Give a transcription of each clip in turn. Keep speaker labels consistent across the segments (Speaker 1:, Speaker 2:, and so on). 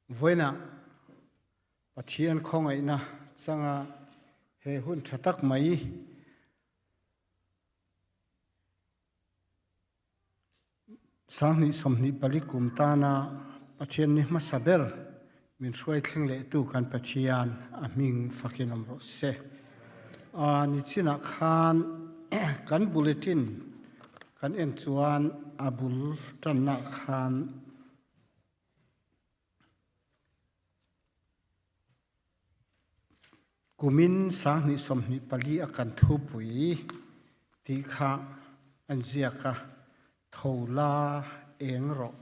Speaker 1: Vawiinah Pathian khawngaihna changa he hun tha tak mai 2024 kum tana Pathian ni hmasa ber min hruai thleng lehtu kan Pathian a hming fakin awm rawh se. A nichinah khan kan bulletin kan en chuan a bul tanna khan Kumin 2024 a kan thupui tih kha an ziak a, Tho la eng rawh,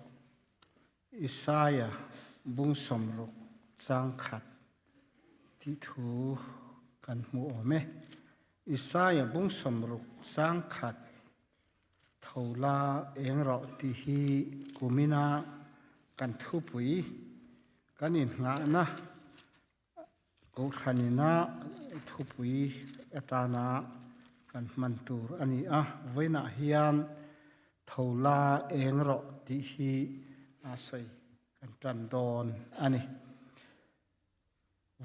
Speaker 1: Isaiah bung 60 chang khat tih thu kan hmu awm e. Isaiah bung 60 chang khat Tho la eng rawh tih hi kumina kan thupui kan inngahna Kohhranina thupui atana kan hman tur a ni a. Vawiinah hian tho la eng rawh tih hi a sawi kan tan dawn a ni.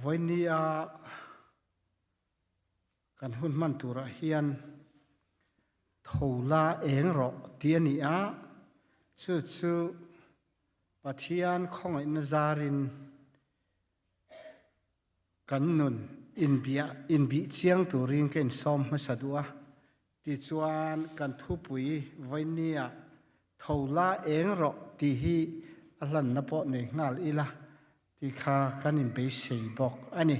Speaker 1: Vawinia Kan hun hman turah hian tho la eng rawh ti a ni a, chu chu Pathian khawngaihna zarin kan nun inbia inbih chiang turin ka insawm hmasa duh a, tichuan kan thupui vawinia tho la eng rawh tih hi a hlanna pawh nei nghal ila tih kha kan inbeisei bawk a ni.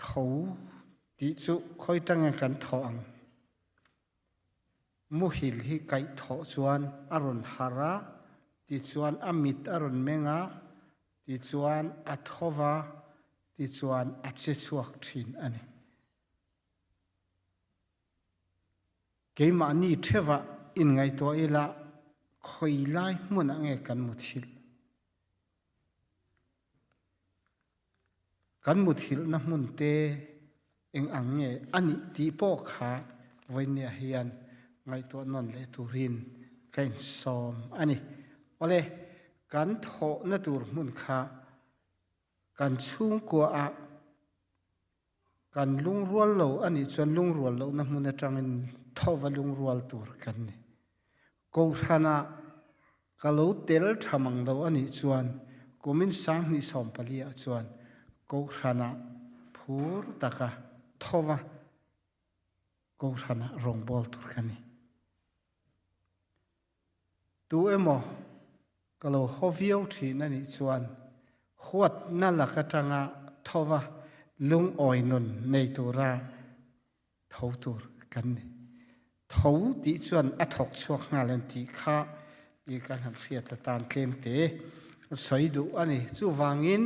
Speaker 1: Tho tih chu khawi tanga kan thawh ang? Muhil hi kaih thawh chuan a rawn harh a, tichuan a mit a rawn meng a, tichuan a tho va, tichuan a che chhuak thin a ni. Keimahni thevah inngaihtuah ila khawi lai hmunah nge kan muthilh? Kan muthilhna hmun te eng ang nge a nih tih pawh kha vawinia hian ngaihtuah nawn leh turin ka insawm a ni. Awle, kan thawhna tur hmun kha kan chhungkuaah kan lungrual lo a nih chuan lungrual lohna hmun atangin thawhva lungrual tur kan ni. Kohhranah ka lo tel tha mang lo a nih chuan kumin 2014 ah chuan Kohhranah phur taka thawva Kohhranah rawngbâwl tur ka ni. Tu emaw ka lo haw viau thin a nih chuan huatna lak atanga thova lungawi nun nei tura tho tur kan ni. Tho tih chuan a thawk chhuak nghal an tih kha i kan han hriat atan tlem te sawi duh a ni. Chuvangin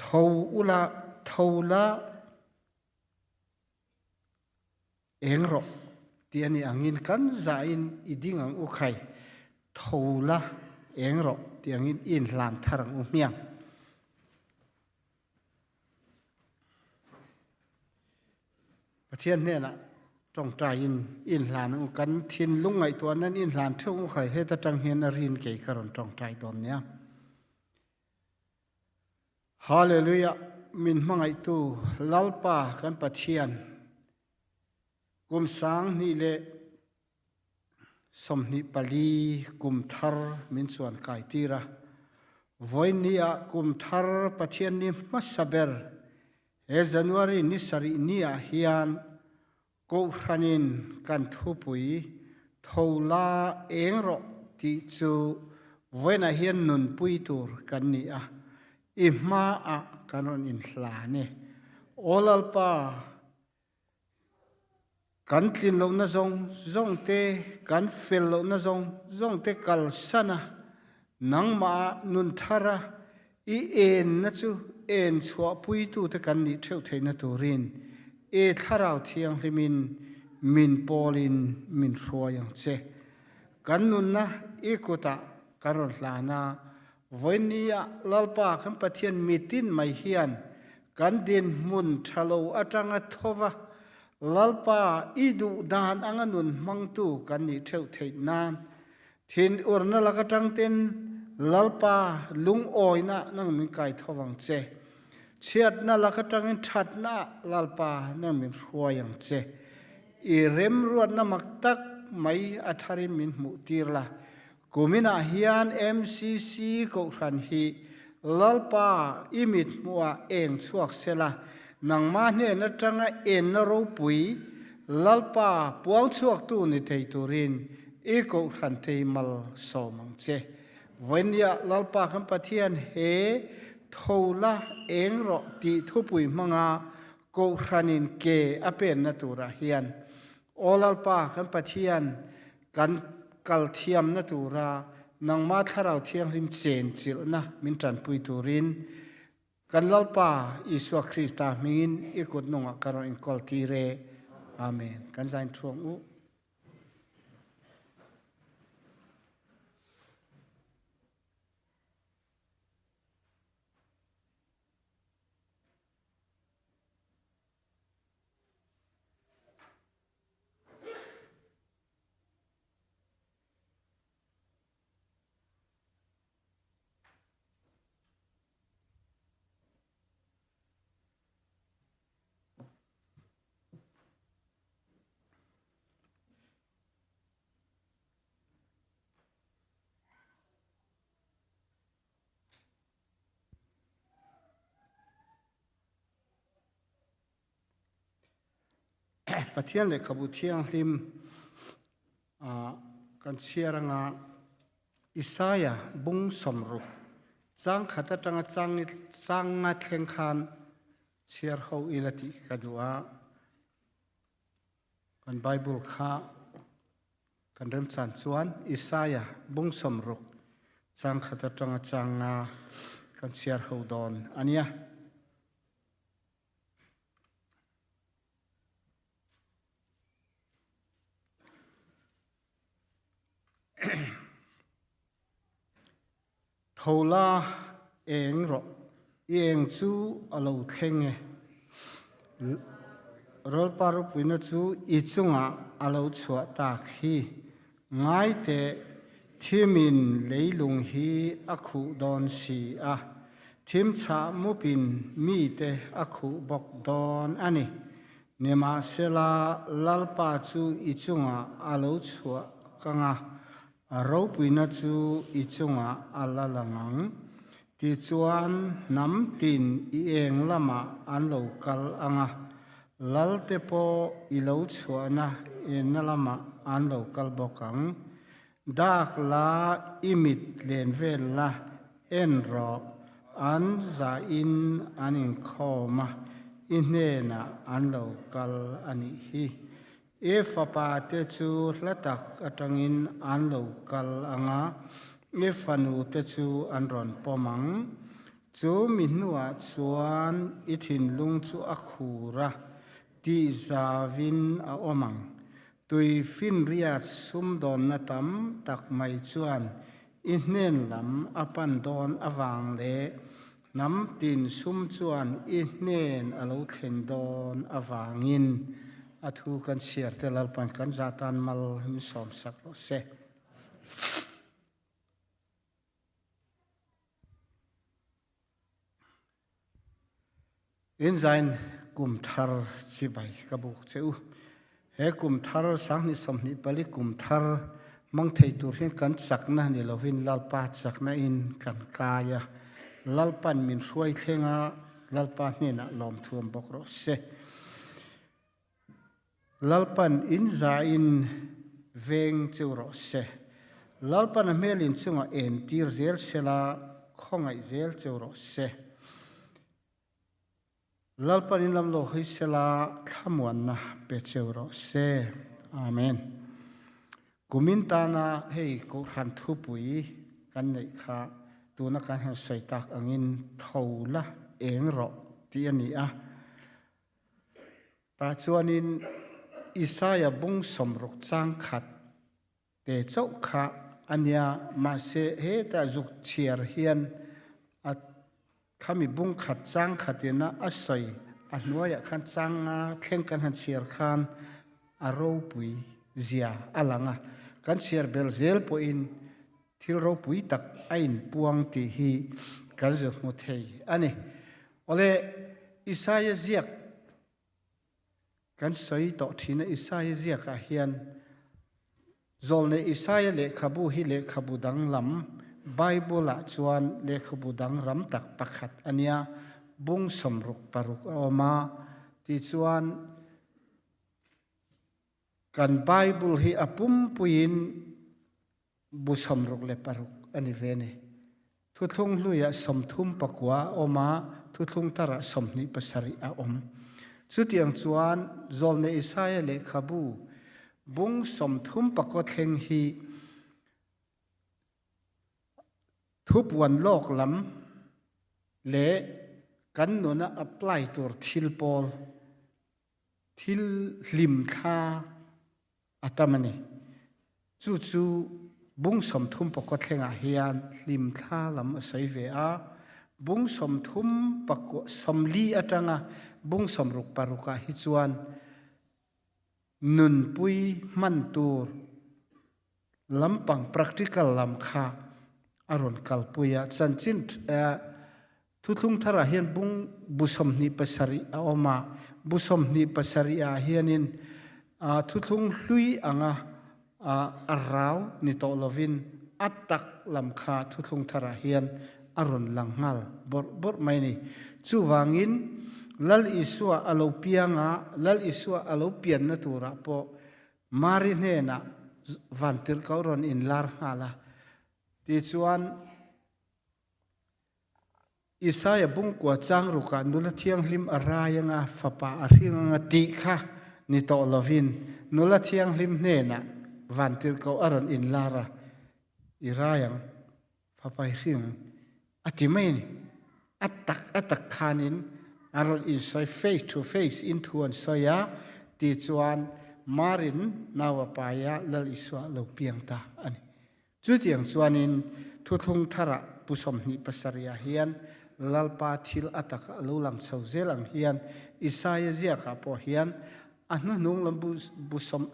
Speaker 1: tho ula tho la Eng rawh tih a nih angin kan zahin i ding ang u khai, tho la eng rawh tih angin i inhlan thar ang u hmiang. Pathian hnenah tawngtaiin i inhlan ang u, kan thinlung ngaihtuah nan i inhlan theuh ang u khai, heta tang hian a rin kei ka rawn tawngtai dawn nia. Hallelujah! Min hmangaihtu Lalpa kan Pathian, kum 2024 kum thar min chuan kai tir a. Vawiin ah kum thar Pathian ni hmasa ber he January ni sarih ni ah hian Kohhranin kan thupui tho la eng rawh tih chu vawiinah hian nunpui tur kan ni a, i hmaah kan rawn inhlan e. Aw Lalpa, kan tlin lohna zawng zawng te, kan fel lohna zawng zawng te kalsan a, nangmah nun thar a, I enna chu en chhuahpuitute kan nih theuh theihna turin e Thlarau Thianghlimin min pawlin min hruai ang che. Kan nunna i kutah kan rawn hlan a, vawinia Lalpa kan Pathian mitin mai hian kan dinhmun tha lo atanga thova Lalpa i duh dan anga nun hmangtu kan nih theuh theih nan Thinurna lak atang ten Lalpa lungawina nang min kai tho ang che. Chhiatna lak atangin thatna Lalpa nang min hruai ang che. I remruatna mak tak mai a tharin min hmuh tir la. Kuminah hian MCC Kohhran hi Lalpa i mit hmuhah eng chhuak sela, nangmah hnen atanga enna ropui Lalpa puang chhuaktu ni thei turin i Kohhran thei malsawm ang che. Vawinia Lalpa kan Pathian he tho la eng rawh tih thupui hmanga Kohhranin ke a penna turah hian Aw Lalpa kan Pathian, kan kal thiamna tura nangmah Thlarau Thianghlim chenchilhna min tanpui turin kan Lalpa Isua Krista hmingin i kut nungah ka rawn inkawl tir e. Amen. Kan zain thuang u. Pathian lehkhabu thianghlim kan chhiar anga Isaia bung sawmruk chang khat atanga chang nga thleng khan chhiar ho ila tih ka duh a. Kan Bible kha kan remchan chuan Isaia bung 60 chang khat atanga chang nga kan chhiar ho dawn ania. Tho la eng rawh, i eng chu a lo thleng e. Rawlpa ropuina chu i chungah a lo chhuah tak hi. Ngai teh, thimin leilung hi a khuh dawn si a, thim chhah mupin mite a khuh bawk dawn a ni. Nimahsela, Lalpa chu i chungah a lo chhuah kang a, A ropuina chu i chungah a la lang ang. Tichuan, hnam tin i eng lamah an lo kal ang a, lalte pawh i lo chhuahna enna lamah an lo kal bawk ang. Dak la i mit len vel la, en rawh, an zahin an inkhawm a, i hnenah an lo kal a nih hi. I fapa te chu hla tak atangin an lo kal ang a, i fanu te chu an rawn pawm ang. Chu mi hnuah chuan i thinlung chu a khur a, tih zauvin a awm ang. Tui finriat sumdawnna tam tak mai chuan i hnen lam a pan dawn avang leh Hnam tin sum chuan i hnen a lo thlen dawn avangin a thu kan chhiar te Lalpan kan zah tan mal min sawmsak rawh se. Inzain kum thar chibai ka buk che u. He kum thar 2024 kum thar hmang thei tur hian kan chakna ni lovin Lalpa chakna in kan kai a. Lalpan min hruai thleng a, Lalpa hnenah lawmthuam bawk rawh se. Lalpan in za in veng cheu rawh se. Lalpan a hmel in chungah en tir zel sela khawngaih zel cheu rawh se. Lalpan in lam lo hawi sela thlamuanna pe cheu rawh se. Amen. Kumin tana hei Kohhran thupui kan neih kha tuna kan han sawi tak angin tho la eng rawh tih a ni a. Tah chuanin Isaia bung 60 chang khat te chauh kha a nia, mahse hetah zuk chhiar hian a khami bung khat chang khatin a a sawi a hnuaiah khan chang nga thleng kan han chhiar khan a ropui zia a lang a, kan chhiar bel zel pawhin. Thil ropui tak a inpuang tih hi kan zu hmu thei a ni. Awle, Isaia ziak kan sawi tawh thin a, Isaia ziakah hian Zawlnei Isaia lehkhabu hi lehkhabu danglam, Bible-ah chuan lehkhabu dangram tak pakhat a nia, bung 66 a awm a, tichuan kan Bible hi a pumpuiin Bu 66 a ni ve ni. Thuthlung hluiah 39 a awm a, thuthlung tarah 27 a awm. Chutiang chuan Zawlnei Isaia lehkhabu bung 34 thleng hi thupuan lawk lam leh kan nuna apply tur thil pawl, thil hlimthla a tam a ni. Chu chu bung 34 thlengah hian hlimthla lam a sawi ve a, bung 30 pakua 40 atanga bung 66 ah hi chuan nunpui hman tur lampang practical lam kha a rawn kalpui a. Chanchin Thuthlung tharah hian bung bu 27 a awm a, bu 27 ah hianin thuthlung hlui anga a rau ni tawh lovin a tak lam kha thuthlung tharah hian a rawn lang nghal bawrh bawrh mai a ni. Chuvangin Lal Isua a lo piang a, Lal Isua a lo pianna turah pawh Mari hnenah vantirhkoh rawn inlar nghal a, tichuan, Isaia bungkua chang rukah nula thianghlim a rai anga fapa a hring anga tih kha ni tawh lovin nula thianghlim hnenah vantirhkoh a rawn inlar a, I rai ang, fapa i hring ang a ti mai a ni. A tak a tak khanin an rawn insawi face to face in thu an sawi a, tichuan Marin nau a pai a, Lal Isua a lo piang ta a ni. Chutiang chuanin Thuthlung Tharah pu 27 ah hian Lalpa thil a taka a lo lang chho zel ang hian Isaia ziakah pawh hian a hnuhnung lam bu sawm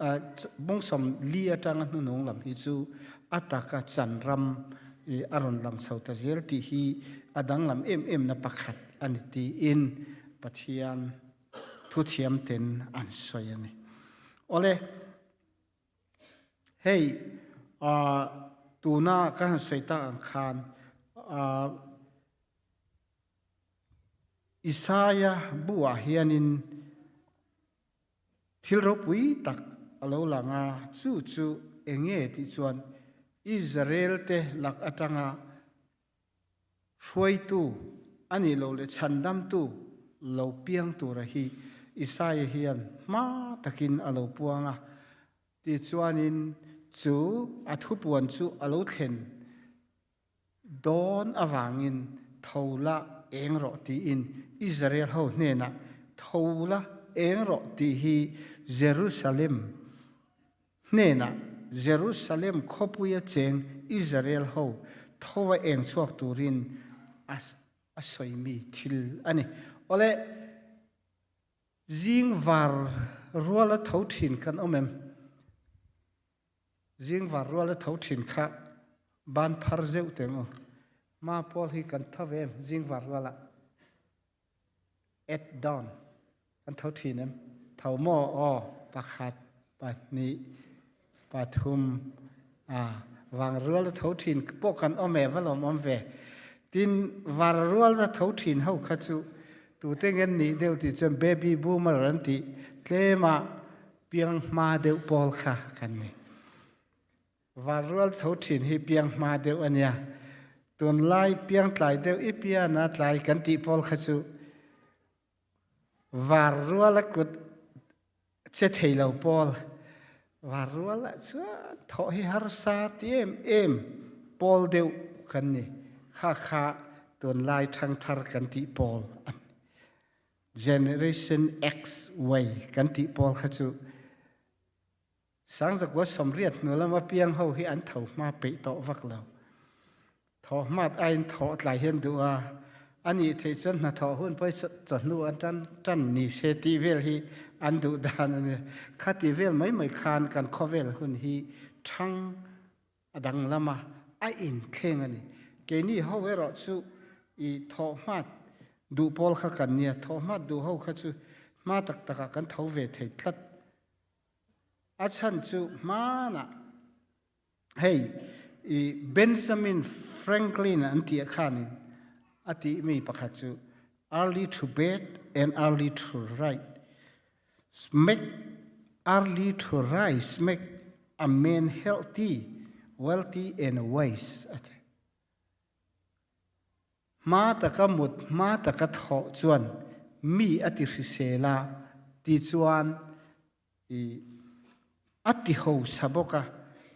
Speaker 1: bung 40 atanga hnuhnung lam hi chu a taka chan ram a rawn lang chho ta zel tih hi a danglam em em na pakhat a ni tiin Pathian thuthiam ten an sawi a ni. Awle. Hei, tuna ka han sawi tak ang khan Isaia buah hianin thil ropui tak a lo lang a, chu chu eng nge tih chuan Israel te lak atanga Hruaitu, a nih loh leh chhandamtu lo piang tura hi Isaia hian hma takin a lo puang a, tichuanin chu a thupuan chu a lo thlen dawn avangin tho la eng rawh tiin Israel ho hnenah tho la eng rawh tih hi Jerusalem Hnenah, Jerusalem khawpuia cheng Israel ho tho a eng chhuak turin a a sawimi thil a ni. Awle, zing var ruala tho thin kan awm em? Zing var ruala tho thin kha ban phar zeuh teng u. Ma pawl hi kan tho ve em zing var ruala? At dawn kan tho ṭhin em? Tho maw? Aw, pakhat, pahnih, pathum, a vang rual a tho ṭhin pawh kan awm e, va lawm awm ve. Tin, var rual a tho ṭhin ho kha chu tute ngen nih deuh tih chuan baby boomer an tih tlema piang hma deuh pawl kha kan ni. Vanrual tho thin hi piang hma deuh a nia. Tunlai piang tlai deuh i pian a tlai kan tih pawl kha chu varrual a kut che thei lo pawl. Varrual ah chuan thawh hi harsa ti em em pawl deuh kan ni. Kha kha tunlai ṭhangthar kan tih pawl an ni. Generation X way kan tih pawl kha chu 1980 hnu lama piang ho hi an tho hma peih tawh vak lo. Thawh hmat aiin thawh tlai hian duh a, a nih theih chuan hnathawh hun pawh hi chawhnu an tan tan ni se tih vel hi an duh dan a ni. Khati vel mai mai khan kan khawvel hun hi ṭhang a danglam a. a inthleng a ni. Keini ho erawh chu i thawh hmat duh pawl kha kan nia, thawh hmat duh ho kha chu hma tak takah kan tho ve thei tlat. A chhan chu hmanah hei i Benjamin Franklin an tih khanin a tih mi pakhat chu early to bed and early to rise make early to rise make a man healthy, wealthy and wise a ti. Hma taka mut, hma taka thawh chuan mi a ti hrisel a ti chuan i a ti hausa bawk a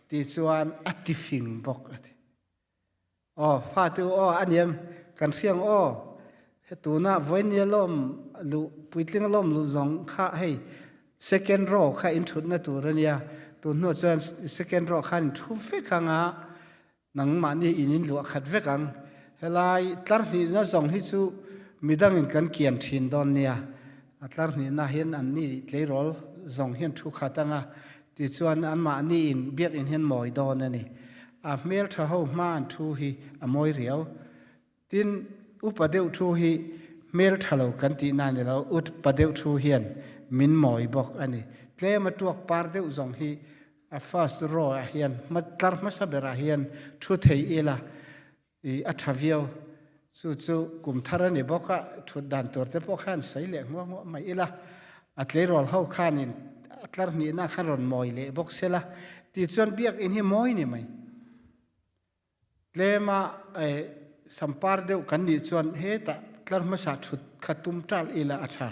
Speaker 1: ti chuan a ti fing bawk a ti. Aw fate u aw a niam kan hriang aw tuna vawinia lawm luh puitling lawm luh zawng kha hei second row kha in thutna tur a nia tun hnuah chuan second row khan in thu vek anga Nangmahni in in luah khat vek ang. Helai tlar hnihna zawng hi chu midangin kan kian thin dawn nia. A tlar hnihna hian anni tleirawl zawng hian thu khat anga tichuan anmahni in biakinn hian mawi dawn a ni. A hmeltha ho hma an thu hi a mawi riau. Tin, upa deuh thu hi hmel tha lo kan tihna a ni lo, upa deuh thu hian min mawi bawk a ni. Tlem a tuak par deuh zawng hi a first row ah hian, tlar hmasa berah hian thu thei ila i a tha viau. Chu chu kum thar a ni bawk a, thut dan tur te pawh khan sawi leh nguah nguah mai ila, a tleirawl ho khanin a tlar hnihna khan rawn mawi leh bawk sela, tichuan biakinn hi mawi ni mai. Tlema sampar deuh kan nih chuan hetah tlar hmasa thut kha tum ṭal ila a ṭha.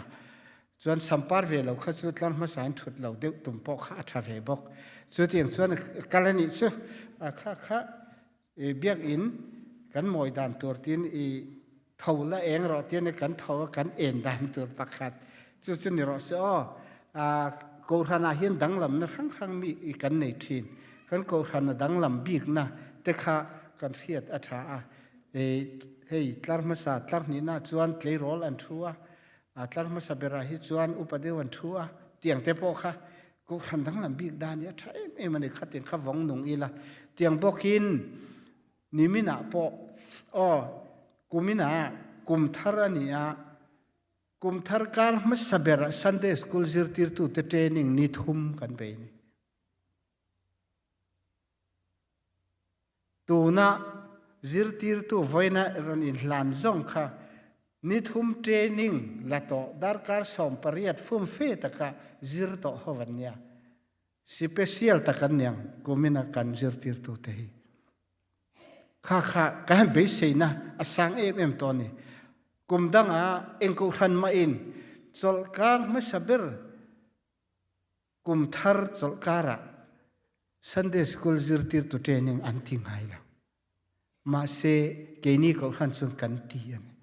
Speaker 1: Chuan sampar ve lo kha chu tlar hmasa in thut lo deuh tum pawh kha a ṭha ve bawk. Chutiang chuan kal a nih chu kha kha biakinn kan mawi dan tur tiin i tho la eng rawh tiin kan tho a kan en dan tur pakhat chu chu ni rawh se aw. Kohhran ah hian danglamna hrang hrang mi i kan nei thin. Kan kohhran a danglam bikna te kha kan hriat a tha a. Hei tlar hmasa tlar hnihna chuan tleirawl an thu a, tlar hmasa berah hi chuan upa deuh an thu a, tiang te pawh kha kohhran danglam bik dan hi a tha em em a ni. Khatiang kha vawng nung ila tiang bawkin Niminah pawh, aw, kuminah kum thar a ni a, kum thar kar hmasa berah Sunday School zirtirtute training ni thum kan bei a ni. Tuna zirtirtu vawiina rawn inhlan zawng kha ni thum training la tawh darkar 18 fumfe taka zir tawh ho an nia. Sipesial tak an niang kumina kan zirtirtute hi. Kha kha ka han beiseina a sang em em tawh a ni. Kum danga eng kohhran mahin chawlhkar hmasa ber kum thar chawlhkarah Sunday School zirtirtu training an ti ngai lo. Mahse keini kohhran chuan kan ti a ni.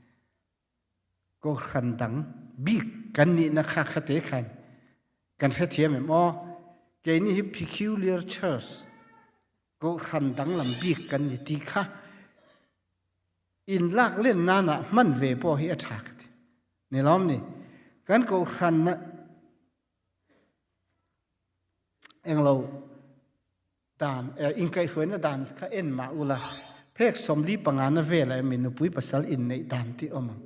Speaker 1: Kohhran dang bik kan nihna kha khate khan kan hrethiam em aw? Keini hi peculiar church kohhran danglam bik kan ni ti kha in lak len nana hman ve pawh hi a tha ka ti. Ni lawm ni? Kan kohhran na englo Dan, inkaihhruaina dan kha en mah ula, phek 45 na velah emaw nupui pasal inneih dan tih awm ang.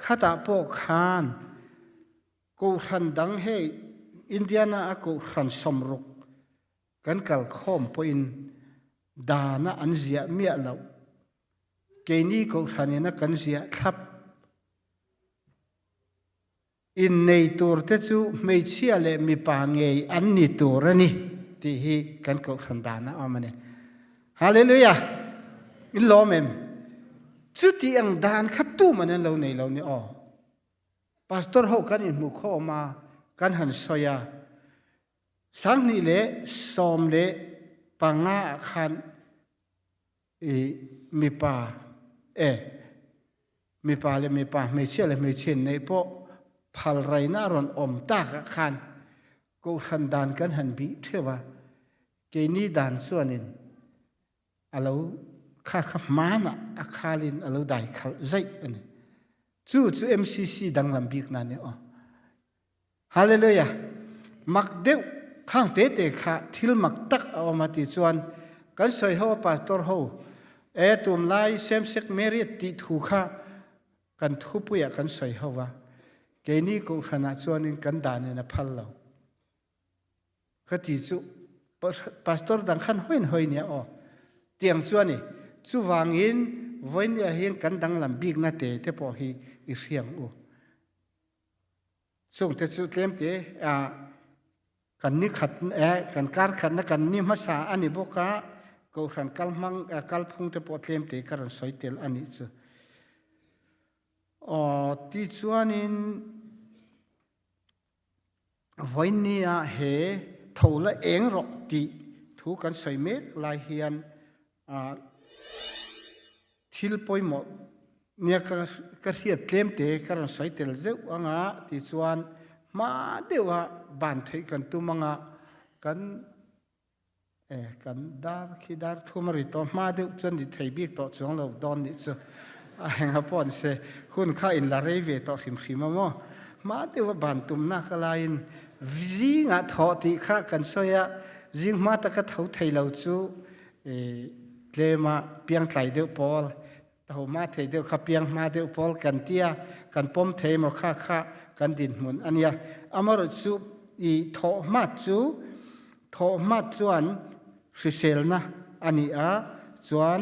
Speaker 1: Khatah pawh khan Kohhran dang hei Indiana a Kohhran 60 kan kal khawm pawhin dana an ziah miah loh. Keini Kohhran ina kan ziah thlap. Innei turte chu hmeichhia leh mipa ngei an ni tur a ni tih hi kan kohhran dan a awm a ni. Hallelujah! In lawm em? Chuti ang dan kha tuman an lo nei lo ni aw. Pastor ho kan inhmu khawm a, kan han sawi a. 2015 ah khan i mipa e mipa leh mipa hmeichhia leh hmeichhia neih pawh phal raina a rawn awm takah khan kohhran dan kan han bih theuh a, keini dan chuanin a lo kha kha hmanah a khalin a lo dai khalh zaih a ni. Chu chu MCC danglam bik na ni aw. Hallelujah! Mak deuh khang te te kha thil mak tak a awm a ti chuan. Kan sawi ho a pastor ho e tumlai same sex marriage tih thu kha kan thupuiah kan sawi ho va. Keini kohhranah chuanin kan danin a phal lo. Ka ti chu pastor dang khan hoin hoi nia aw. Tiang chu ani. Chuvangin vawinia hian kan danglam bikna te te pawh hi i hriang u. Chung te chu tlem te kan ni khat kan kar khatna kan ni hmasa ani bawk a kohhran kal hmang kalphung te pawh tlem te ka rawn sawi tel anih chu. Aw ti chuanin Vawinia he tho la eng rawh tih thu kan sawi mek lai hian thil pawimawh nia ka hriat tlem te ka rawn sawi tel zeuh anga tichuan hma deuha ban theih kan tum anga kan E, kan dar khi dar thum a ri tawh hma deuh chuan ni thei bik tawh chuang lo dawn nih chu a enga pawh ni se hun kha in la rei ve tawh hrim hrim a maw hma deuh a ban tumna ka laiin zingah thawh tih kha kan sawi a zing hma taka tho thei lo chu e tlema piangtlai deuh pawl Ho hma thei deuh kha piang hma deuh pawl kan tia kan pawm thei maw kha kha kan dinhmun a nia. Amarawh chu i thawh hmat chu thawh hmat chuan hriselna a ni a, chuan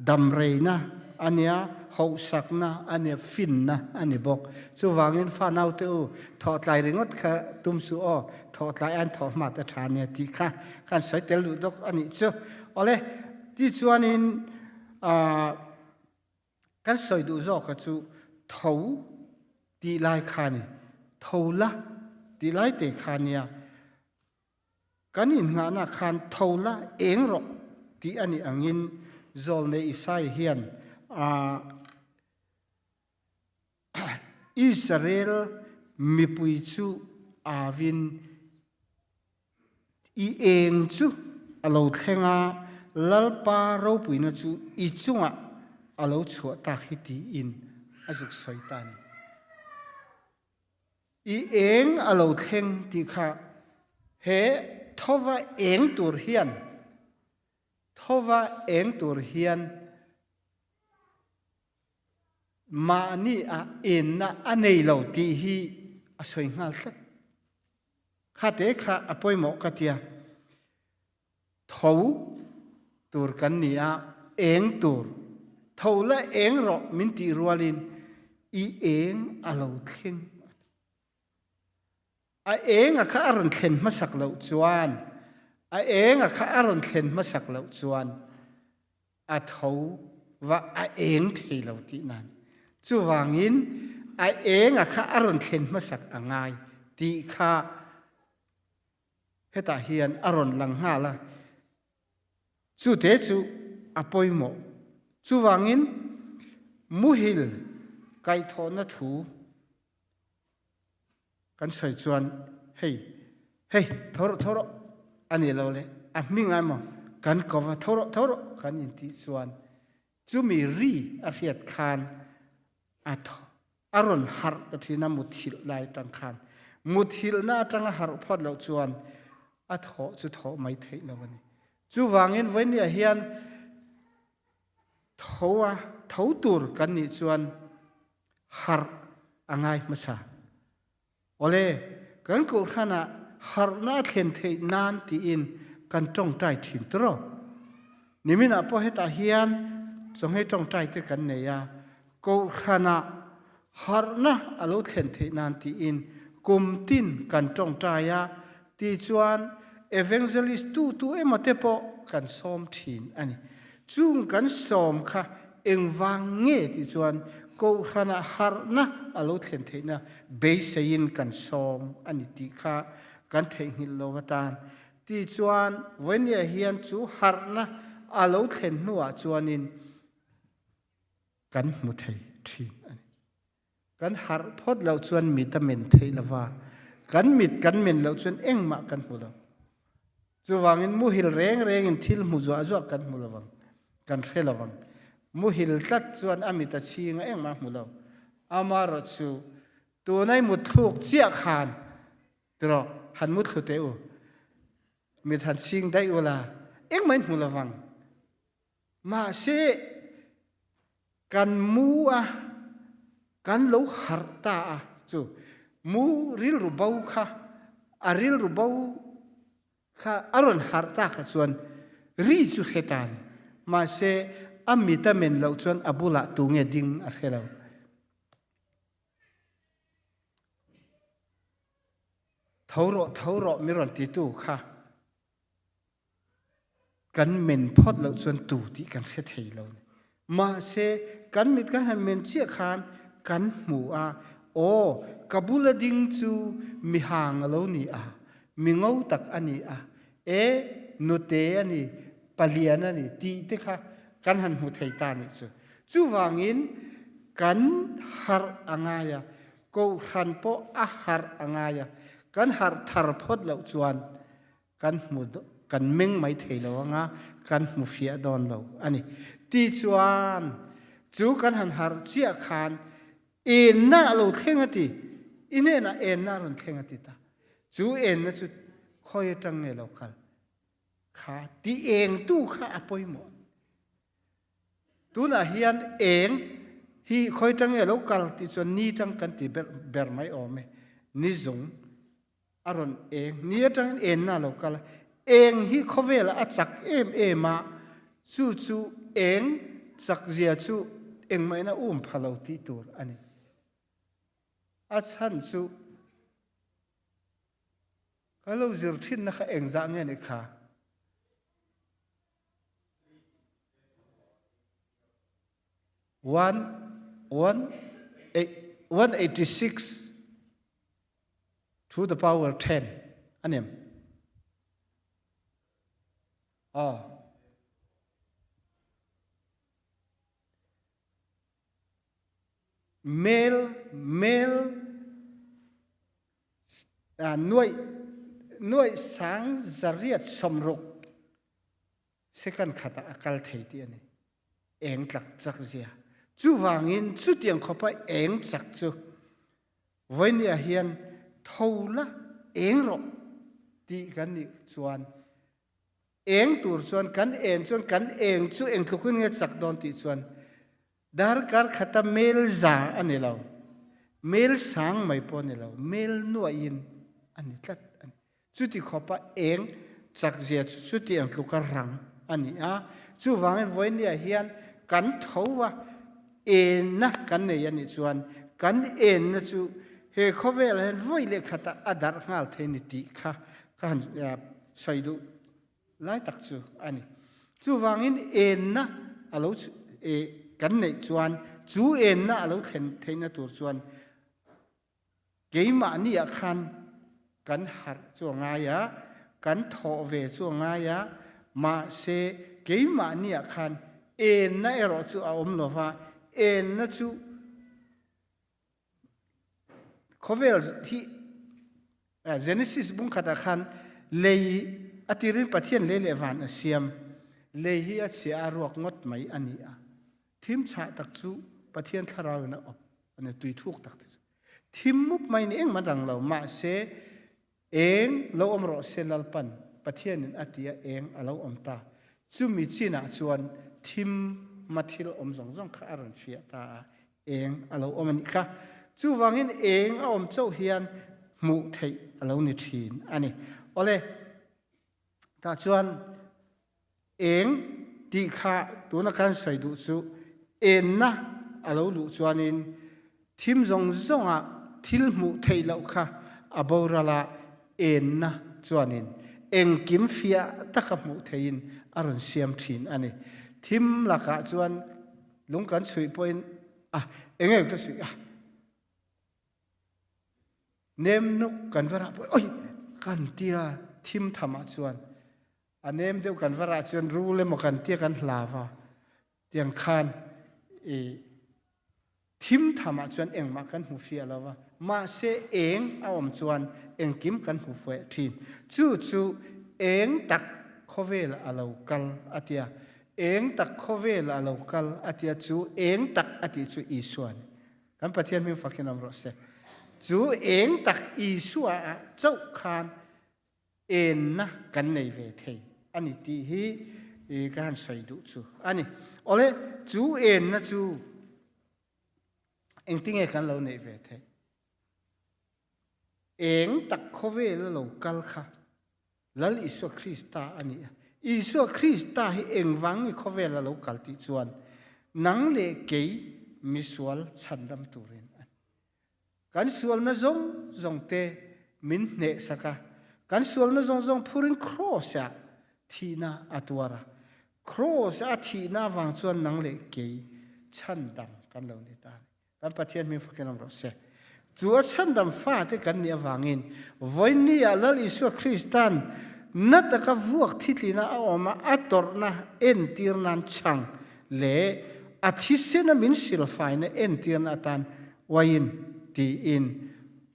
Speaker 1: damreina a nia, hauhsakna a nia, finna a ni bawk. Chuvangin fa naute u thawh tlai ringawt kha tum suh aw, thawh tlai an thawh hmat a tha nia tih kha kan sawi tel duh dawk a nih chu. Awle. Tichuanin kan sawi duh zawk kha chu tho tih lai kha ni, tho la tih lai te kha nia. Kan innghahna khan tho la eng rawh tih a nih angin Zawlnei Isai hian Israel mipui chu awin I eng chu a lo thleng a, Lalpa ropuina chu i chungah a lo chhuah tak hi tiin a zuk sawi ta a ni. I eng a lo thleng tih kha he thova eng tur hian thova eng tur hian mahni ah enna a nei lo tih hi a sawi nghal tlat. Kha te kha a pawimawh ka tia. Tho tur kan ni a, eng tur. Tho la eng rawh min tih rualin i eng a lo thleng. A eng a kha a rawn thlen hmasak loh chuan, a eng a kha a rawn thlen hmasak loh chuan a tho va a eng thei lo tih nan. Chuvangin a eng a kha a rawn thlen hmasak a ngai tih kha hetah hian a rawn lang nghal a. Chute chu a pawimawh. Chuvangin muhil kaihthawhna thu Kan sawi chuan hei, hei, tho rawh, tho rawh a ni lo le, a hming a emaw kan ko va, tho rawh, tho rawh kan intih chuan chumi ri a hriat khan a tho, a rawn harh ta thin a muthilh lai atang khan. Muthilhna atanga harh phawt loh chuan a thawh chu thawh mai theih lo a ni. Chuvangin vawinia hian tho a, tho tur kan nih chuan harh a ngai hmasa. Awle, kan kohhran ah harhna a thlen theih nan tiin kan tawngtai thin tawh. Nimin ah pawh hetah hian chawnghei tawngtai te kan nei a, kohhran ah harhna a lo thlen theih nan tiin kum tin kan tawngtai a, Tichuan, evangelist tu tu emaw te pawh kan sawm thin a ni. Chung kan sawm kha engvang nge tih chuan Kohhranah harhna a lo thlen theihna beiseiin kan sawm a ni tih kha kan theihnghilh lo atan. Tichuan, vawinia hian chu harhna a lo thlen hnuah chuanin kan hmu thei thin a ni. Kan harh phawt loh chuan mit a men theih lo va, kan mit kan men loh chuan engmah kan hmu lo. Chuvangin muhil reng rengin thil hmu zuah zuah kan hmu lo vang, kan hre lo vang. Muhil tlat chuan a mit a chhing a engmah a hmu lo. Amaherawhchu tunai mutthluk chiah khan tiraw han muthlu teh u. Mit han chhing daih ula. Engmah in hmu lovang. Mahse kan mu a, kan lo harh ta a chu mu rilru bo kha a rilru bo kha a rawn harh ta kha chuan ri chu hre ta a ni. Mahse a mit a men loh chuan a bulah tu nge ding a hre lo. Tho rawh, tho rawh mi rawn titu kha kan men phawt loh chuan tu tih kan hre thei lo. Mahse kan mit kan han men chiah khan kan hmu a, aw ka bula ding chu mi hang a lo ni a, mi ngo tak a ni a, e nute a ni, palian a ni tih te kha kan han hmu thei ta nih chu. Chuvangin kan harh a ngai a, kohhran pawh a harh a ngai a, kan harh thar phawt loh chuan kan hmu kan meng mai thei lo anga kan hmu fiah dawn lo a ni. Tichuan chu kan han harh chiah khan enna a lo thleng a ti. I hnenah enna a rawn thleng a ti ta. Chu enna chu khawi atang nge lo kal? Kha ti engtu kha a pawimawh. Tunah hian eng hi khawi tang nge lo kal tih chuan ni tang kan ti ber ber mai awm e. Ni zung a rawn eng ni atangin enna a lo kal a. Eng hi khawvelah a chak em em a, chu chu eng chakzia chu engmah in a um pha lo tih tur a ni. A chhan chu ka lo zir thinna kha engzah nge ni kha? One, one, eight, 186 to the power 10 anem. Oh. Mel, mel, nuai, nuai sang zariat somruk second khat ah a kal thei ti a ni. Eng tlak chak zia. Chuvangin chutiang khawpa eng chak chu voinia hian tho la eng rawh tih kan nih chuan eng tur chuan kan en chuan kan eng chu eng tlukin nge chak dawn tih chuan darkar khata mel za a ni lo mel sang mai pawh a ni lo mel nuahin a ni tlat a ni. Chuti khawpa eng chakzia chu chuti ang tluka rang a ni a. Chuvangin vawinia hian kan tho a, enna kan nei a nih chuan kan enna chu he khawvelah hian vawi leh khatah a darh nghal thei ni tih kha ka han sawi duh lai tak chu a ni. Chuvangin enna a lo kan neih chuan chu enna a lo thlen theihna tur chuan Keimahni ah khan kan harh chu a ngai a, kan thawh ve chu a ngai a, mahse keimahni ah khan enna erawh chu a awm lo va, enna chu khawvel hi Genesis bung khatah khan lei a tirin Pathian lei leh van a siam, lei hi a chhia a ruak ngawt mai a ni a, thim chhah tak chu Pathian thlarau in a awp. Ani tui thuk tak te chu thim mup mai ni engmah dang lo mahse eng lo awm rawh se Lalpan Pathianin a ti a eng a lo awm ta chumi chinah chuan thim ma thil awm zawng zawng kha a rawn fiah ta a eng a lo awm a nih kha chuvangin eng a awm chauh hian hmuh theih a lo ni thin a ni awle tah chuan Eng tih kha tuna kan sawi duh chu enna a lo luh chuanin thim zawng zawngah thil hmuh theih loh kha a boral a, enna chuanin engkim fiah taka hmuh theihin a rawn siam thin a ni. Thim lakah chuan lung kan chhuih pawhin a eng eng ka chhuih a, nem nuk kan va rah pawhin oi kan tia thim thamah chuan A nem deuh kan va rah chuan rul emaw kan tia kan hlau va, tiang khan i thim tham ah chuan engmah kan hmu fiah lo va, mahse eng a awm chuan engkim kan hmu fueh thin. Chu chu eng tak khawvel a lo kal a tia, eng tak khawvel a lo kal a tia chu eng tak a tih chu Isua a ni. Kan Pathian hming fakin awm rawh se. Chu eng tak Isua ah chauh khan enna kan nei ve thei a ni tih hi ka han sawi duh chu a ni. Awle, chu enna chu engtinge kan lo neih ve theih? Eng tak khawvela lo kal kha Lal Isua Krista a ni a. Isua Krista hi engvang nge khawvela lo kal tih chuan nang leh kei misual chhandam turin a ni. Kan sualna zawng zawng te min hnehsak a, kan sualna zawng zawng phurin Kraws-ah thihna a tuar a. Kraws-a a thihna avang chuan nang leh kei chhandam kan lo ni ta a ni. Kan Pathian hming fakin awm rawh se. Chu a chhandam fate kan nih avangin vawiinni ah Lal Isua Krista'n na taka vuak thitlina a awm a, a tawrhna entir nan chhang leh a thisena min silfaina entirna atan uaiin tiin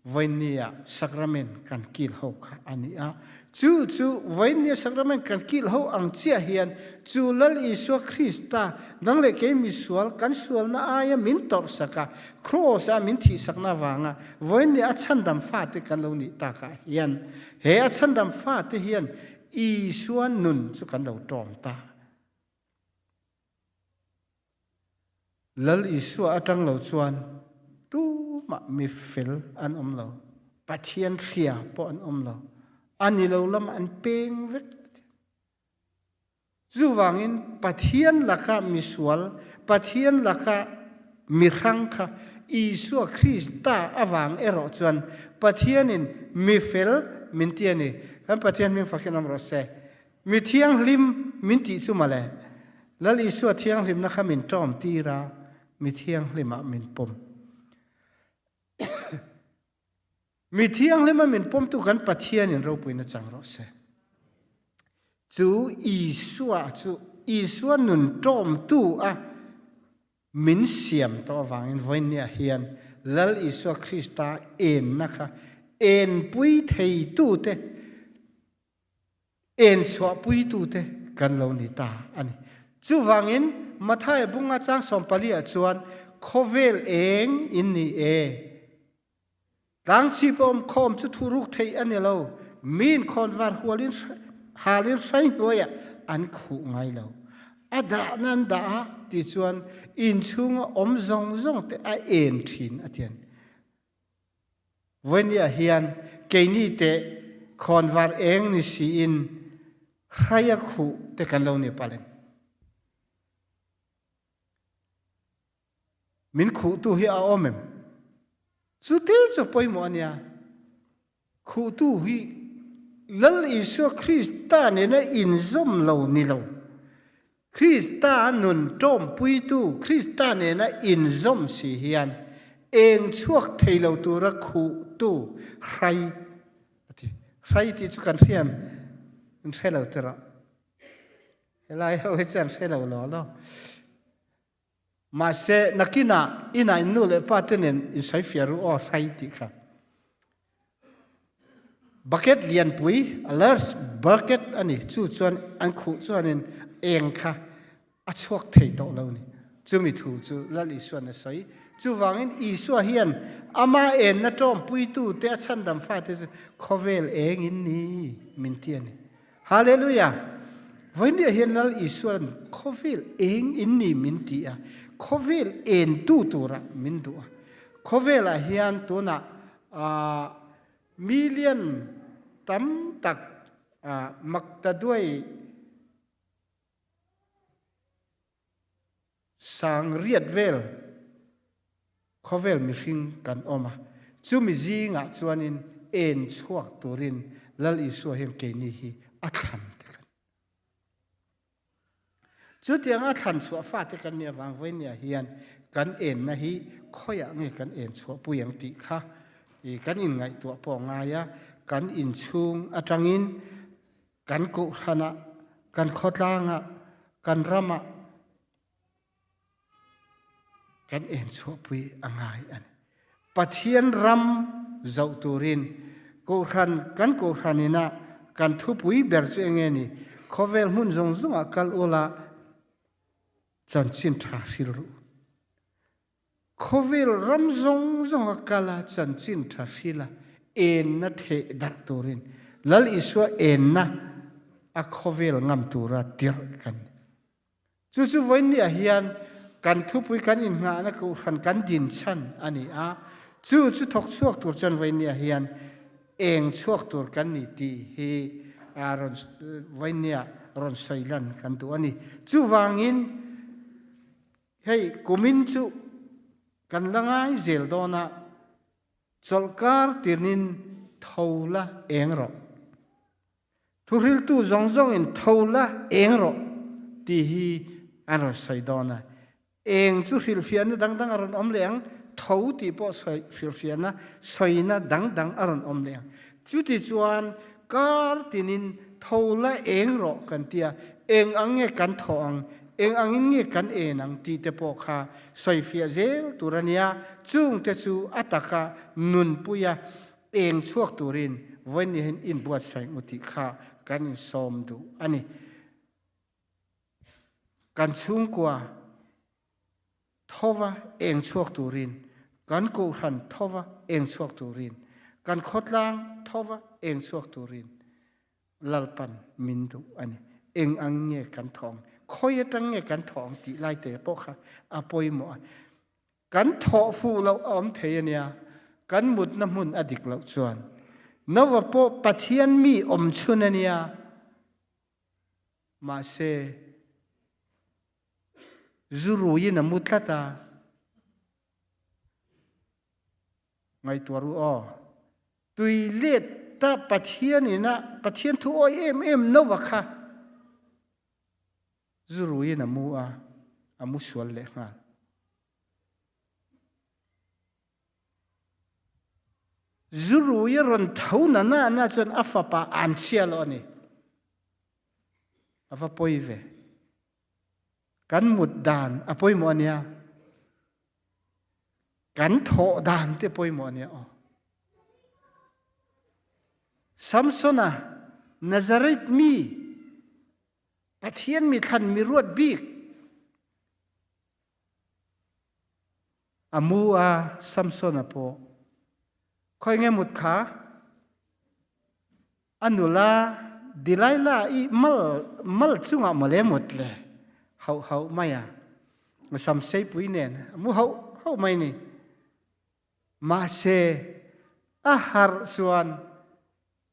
Speaker 1: vawiinni ah sakramen kan kil ho kha a ni a. Chu chu vawiinni ah sakramen kan kil ho ang chiah hian chu Lal Isua Krista nang leh kei misual kan sualna aia min tawrhsak a, Kraws ah min thihsakna avanga vawiinni a chhandam fate kan lo nih takah hian he a chhandam fate hian Isua nun chu kan lo tawm ta. Lal Isua atang lo chuan tumah mi fel an awm lo, Pathian hria pawh an awm lo, a ni lo lamah an peng vek. Chuvangin Pathian laka misual, Pathian laka mihrang kha Isua Krista avang erawh chuan Pathianin mifel min ti a ni. Kan Pathian hming fakin awm rawh se. Mi thianghlim min tih chu mawle, Lal Isua thianghlimna kha min ṭawm tir a, mi thianghlimah min pawm. Mi thianghlima min pawmtu kan Pathianin ropuina chang rawh se. Chu Isua chu Isua nun ṭawmtu a min siam tawh avangin vawiinniah hian Lal Isua Krista enna kha enpui theitute En chhuahpuitute kan lo ni ta a ni. Chuvangin Mathaia bunga chang 14 ah chuan khawvel eng in ni e. Tlangchhip a awm khawm chu thuruk theih a ni lo. Miin khawnvar hualin halin hrai hnuaiah an khuh ngai lo. A dahna an dah a ti chuan inchhunga awm zawng zawng te a en thin a ti a ni. Vawinia hian keini teh khawnvar eng ni siin hrai a khuh te kan lo ni palh em? Min khuhtu hi a awm em? Chu te chu pawimawh a nia. Khuhtu hi Lal Isua Krista nena inzawm lo ni lo. Krista nun ṭawmpuitu Krista nena inzawm si hian eng chhuak thei lo tura khuhtu hrai a ti. Hrai tih chu kan hria em? An hre lo tirh. Helai ho hi chuan hre lo law law. Mahse, nakinah inah in nu leh pa te nen in sawi fiah ru aw hrai tih kha. Bucket lianpui, a large bucket a ni, chu chuan an khuh chuanin eng kha a chhuak thei tawh lo ni. Chumi thu chu Lal Isua'n a sawi. Chuvangin Isua hian ama enna tawmpuitu te a chhandam fate chu khawvel eng in ni min ti a ni. Hallelujah! Vawinia hian Lal Isua'n khawvel eng in ni min ti a, khawvel entu tura min duh a. Khawvelah hian tunah million tam tak maktaduai Sang riat vel khawvel mihring kan awm a, chumi zingah chuanin en chhuak turin Lal Isua hian keini hi a thlan te kan. Chutianga a thlan chhuah fate kan nih avang vawinia hian kan enna hi khawiah nge kan en chhuahpui ang tih kha kan inngaihtuah pawh a ngai a, kan inchhung atangin Kan kohhranah, kan khawtlangah, kan ramah kan en chhuahpui a ngai a ni. Pathian ram zoh turin kohhran kan kohhran inah kan thupui ber chu enge ni? Khawvel hmun zawng zawngah kal ula chanchin tha hril ru. Khawvel ram zawng zawnga kal a chanchin tha hril a, enna theh darh turin Lal Isua enna. a khawvel ngam tura tirh kan ni. Chu chu vawiinniah hian kan thupui kan innghahna kohhran kan din chhan a ni a, chu chu thawk chhuak tur chuan vawiinniah hian eng chhuak tur kan ni tih hi rawn vawiinniah rawn sawi lan kan duh a ni. Chuvangin hei kumin chu kan la ngai zel dawn a, chawlhkar tirnin tho la eng rawh. Thuhriltu zawng zawngin tho la eng rawh tih hi an rawn sawi dawn a. Eng chu hrilhfiahna dang dang a rawn awm leh ang, tho tih pawh sawi hrilhfiahna sawina dang dang a rawn awm leh ang. Chuti chuan kar tinin tho la eng rawh kan ti a, eng ang nge kan thawh ang, eng angin nge kan en ang tih te pawh kha sawifiah zel tur a nia, chungte chu a taka nunpuia Eng chhuak turin vawiin hian inbuatsaih u tih kha kan insawm duh a ni. Kan chhungkua thova eng chhuak turin, kan kohhran thova eng chhuak turin, kan khawtlang thova eng chhuak turin Lalpan min duh a ni. Eng ang nge kan thawng, khawi atang nge kan thawng tih lai te pawh kha a pawimawh a. Kan thawh fuh loh a awm thei a nia, kan mutna hmun a dik loh chuan. Nova pawh Pathian mi awm chhun a nia, mahse zu ruiin a mu tlat a. Ngaihtuah ru aw. Tui let ta Pathian ina Pathian thu awi em em Nova kha Zu ruiin a mu a, a mu sual leh nghal. Zu rui a rawn tho na na na chuan a fapa an chhia lo a ni. A va pawi ve. Kan mut dan a pawimawh a nia. Kan thawh dan te pawimawh a nia aw. Samsona Nazareth mi Pathian mi thlan mi ruat bik a mu a Samson a pawh khoi nge mut kha a nula Delilah i mal mal chungah mawle mut le hauh hauh mai a samsei pui nen mu hauh hauh mai ni mahse a harh chuan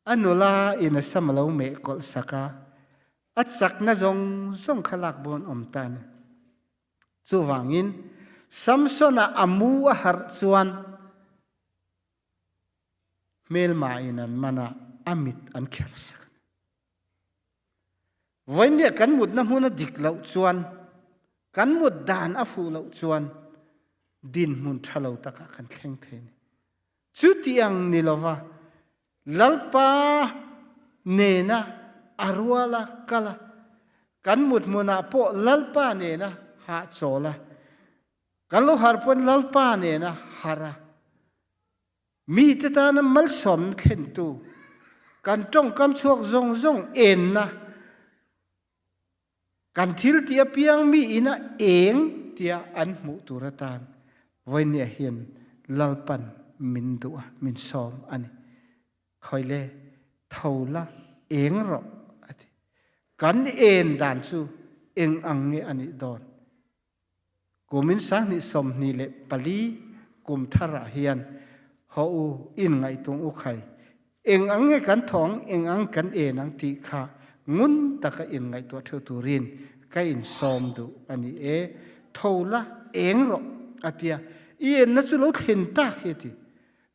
Speaker 1: A nula in a sam a lo meh kawlh sak a, a chakna zawng zawng kha lak bawn awm ta a ni. Chuvangin Samsona a mu a harh chuan hmelma in an man a, a mit an kher sak a ni. Vawiinniah kan mutna hmun a dik loh chuan, kan mut dan a fuh loh chuan dinhmun tha lo takah kan thleng thei a ni. Chutiang ni lova Lalpa nena a ruala kal a, kan mut hmunah pawh Lalpa nena hahchawl a, kan lo harh pawn Lalpa nena harh a, mite tana malsawmna thlentu, kan tawngkam chhuak zawng zawng enna, Kan thil tih apiang mi ina eng tia an hmuh tur atan vawinia hian Lalpan min duh a, min sawm a ni. Khawi le, tho la, eng rawh a ti. Kan en dan chu eng ang nge a nih dawn? Kumin 2024 kum tharah hian haw u in ngaihtung u khai eng ang nge kan thawng eng ang kan en ang tih kha ngun taka in ngaihtuah theuh turin ka in sawm duh a ni e. Tho la eng rawh a tia i enna chu lo thlen tak hi a ti.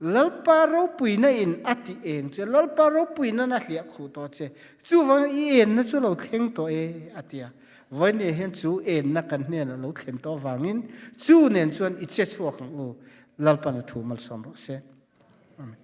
Speaker 1: Lalpa ropuina in a ti eng che, Lalpa ropuina na hliah khuh tawh che, chuvangin i enna chu lo thleng tawh e, a ti a. Vawiin hian chu enna kan hnenah lo thlen tawh avangin chu nen chuan i che chhuak ang u. Lalpan a thu malsawm rawh se. Amen.